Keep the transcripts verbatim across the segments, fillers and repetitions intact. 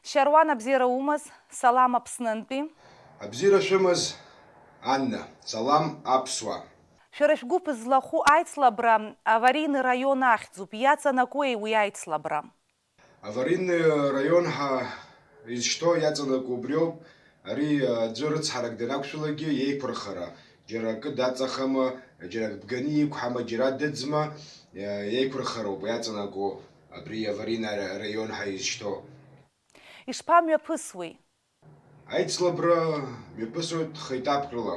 Шьаруан, абзиара умаз, салам Аԥснынтәи. Абзиара шәымаз, Анна, салам аԥсуаа. Шәара шәгәыԥ злахәу аицлабра аварийный раион ахьӡуп, иаҵанакуеи уи аицлабра? Аварийный раион ҳәа изышьҭоу иаҵанакуа убриоуп, ари аӡәы рыцҳарак данақәшәалакгьы иеиқәырхара, џьара акы даҵахама, џьара ак бганы иқәҳама, џьара дыӡма, еиқәырхароуп иаҵанакуа абри аварийный раион ҳәа изышьҭоу. Ишԥамҩаԥысуеи? Аицлабра мҩаԥысуеит хеетапк рыла.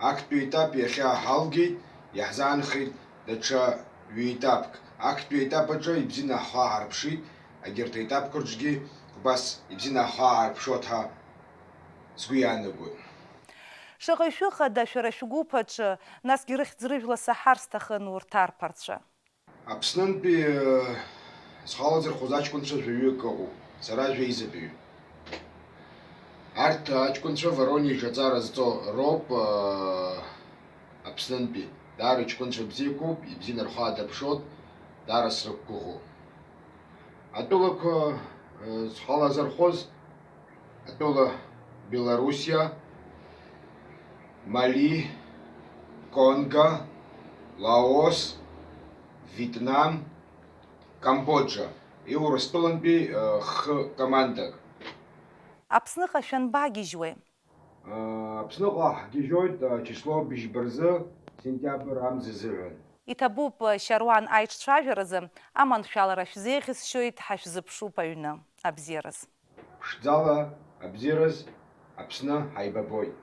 Актәи етап иахьа ҳалгеит, иаҳзаанхеит даҽа ҩ-етапк. Актәи аетап аҿы ибзианы ҳхы ааҳарԥшит, егьырҭ аетапқәа рҿгьы убас ибзианы ҳхы ааҳарԥшуеит ҳәа сгәы иаанагоит. Шаҟаҩ шәыхада шәара шәгәыԥ аҿы, насгьы рыхьӡ-рыжәла саҳар сҭахын урҭ арԥарцәа? Аԥснынтәи, э, схалазырхәыз аҷкәынцәа жәаҩык ыҟоуп, сара жәеизатәыҩ. Арҭ аҷкәынцәа Воронеж аҵара зҵо роуп, э, Аԥснынтәи. Даара ҷкәынцәа бзиақәоуп, ибзианы рхы аадаԥшуеит, даара срықәгәыӷуа. Атәылақәа, э, схалазырхәыз, атәыла Белоруссиа, Мали, Конго, Лаос, Вьетнам, Камбоџа, иурыстәылантәи, э, хы командак. Аԥсныҟа шәанбагьежьуеи? Э, Аԥсныҟа ҳгьежьуеит, э, число быжьба рзы, сентиабр амза азыҳәан. Иҭабуп, Шьаруан, аиҿцәажәаразы аманшәалара шәзеиӷьысшьоит, ҳашәзыԥшуп аҩны. Абзиараз. Ԥшӡала, абзиараз, Аԥсны ҳаибабоит.